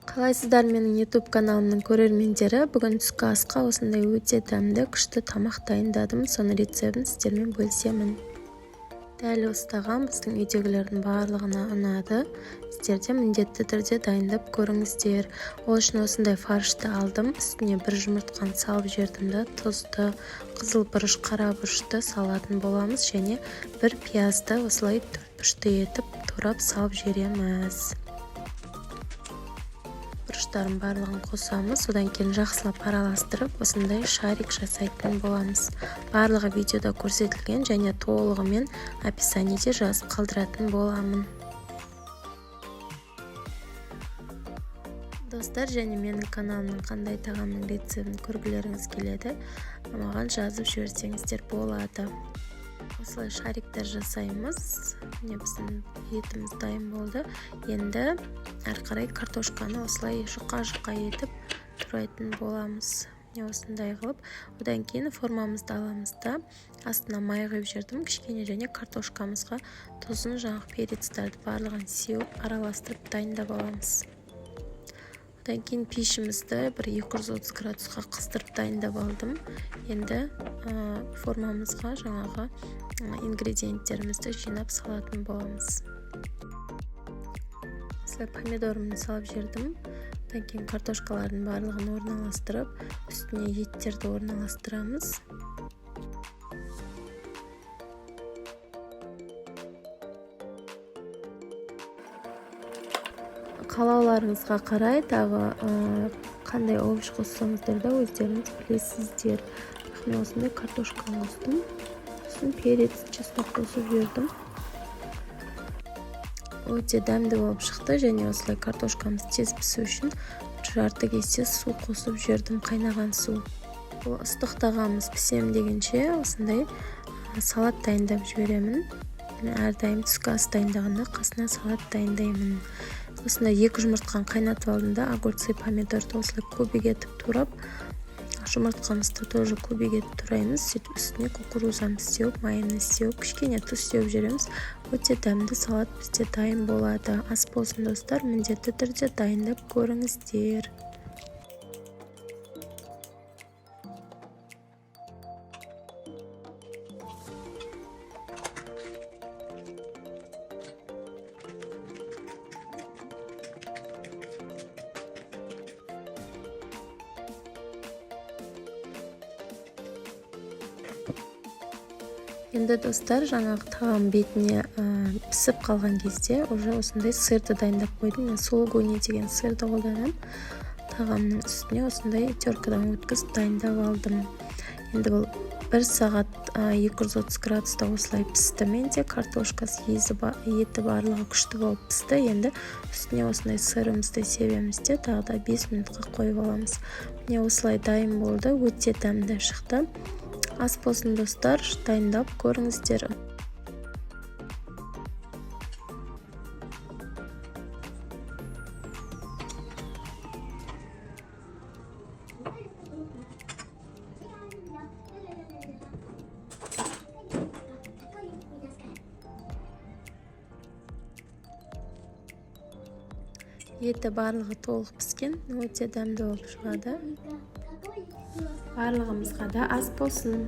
Қалайсыздар, менің YouTube каналымның көрермендері? Бүгін түскі асқа осындай өте дәмді, күшті тамақ дайындадым. Соның рецептін сіздермен бөлісемін. Дәл осы тағам біздің үйдегілердің барлығына ұнады. Сіздер де міндетті түрде дайындап көріңіздер. Ол үшін осындай фаршты алдым. Үстіне бір жұмыртқаны салып жібердім да, тұзды, қызыл бұрыш, қара бұрышты салатын боламыз және бір пиязды осылай төртбұрышты етіп турап салып жібереміз. Бұрыштарын барлығын қосамыз, содан кейін жақсылап араластырып, осындай шарик жасайтын боламыз. Барлығы видеода көрсетілген және толығымен описаниеде жазып қалдыратын боламын. Достар, және менің каналымның қандай тағамның рецептін көргілеріңіз келеді, маған жазып жіберсеңіздер болады. Осылай шариктер жасаймыз. Міне, біздің етіміз дайын болды. Енді әрі қарай картошканы осылай жұқа-жұқа етіп турайтын боламыз. Міне, осындай қылып. Одан кейін формамызды аламыз да, астына май құйып жібердім кішкене және картошкамызға тұзын, жаңағы перецтарды барлығын сеуіп, араластырып дайындап аламыз. Одан кейін пешімізді бір 230 градусқа қыздырып дайындап алдым. Енді формамызға жаңағы ингредиенттерімізді жинап салатын боламыз. Осылай помидорымды салып жібердім. Одан кейін картошкалардың барлығын орналастырып, үстіне еттерді орналастырамыз. Қалауларыңызға қарай тағы қандай овощ қоссаңыздар да өздеріңіз білесіздер. Бірақ мен осындай картошка қостым, сосын перец, чеснок қосып жібердім. Өте дәмді болып шықты. Және осылай картошкамыз тез пісу үшін жарты кесе су қосып жібердім, қайнаған су. Бұл ыстық тағамымыз пісем дегенше, осындай салат дайындап жіберемін. Мен әрдайым түскі ас дайындағанда қасына салат дайындаймын. Осындай екі жұмыртқаны қайнатып алдым да, огурцы, помидорды осылай кубик етіп турап, жұмыртқамызды тоже кубик етіп тураймыз. Сөйтіп үстіне кукурузамызды сеуіп, майонез сеуіп, кішкене тұз сеуіп жібереміз. Өте дәмді салат бізде дайын болады. Ас болсын, достар, міндетті түрде дайындап көріңіздер. Енді, достар, жаңағы тағам бетіне пісіп қалған кезде уже осындай сырды дайындап қойдым. Мен сулугуни деген сырды қолданамын. Тағамның үстіне осындай теркадан өткізіп дайындап алдым. Енді бұл бір сағат 230 градуста осылай пісті. Менде картошкасы, еті, барлығы күшті болып пісті. Енді үстіне осындай сырымызды себеміз де, тағы да 5 минутқа қойып аламыз. Міне, осылай дайын болды, өте дәмді шықты. Ас болсын, достар, дайындап көріңіздер. Еті барлығы толық піскен, өте дәмді болып шығады. Барлығымызға да ас болсын.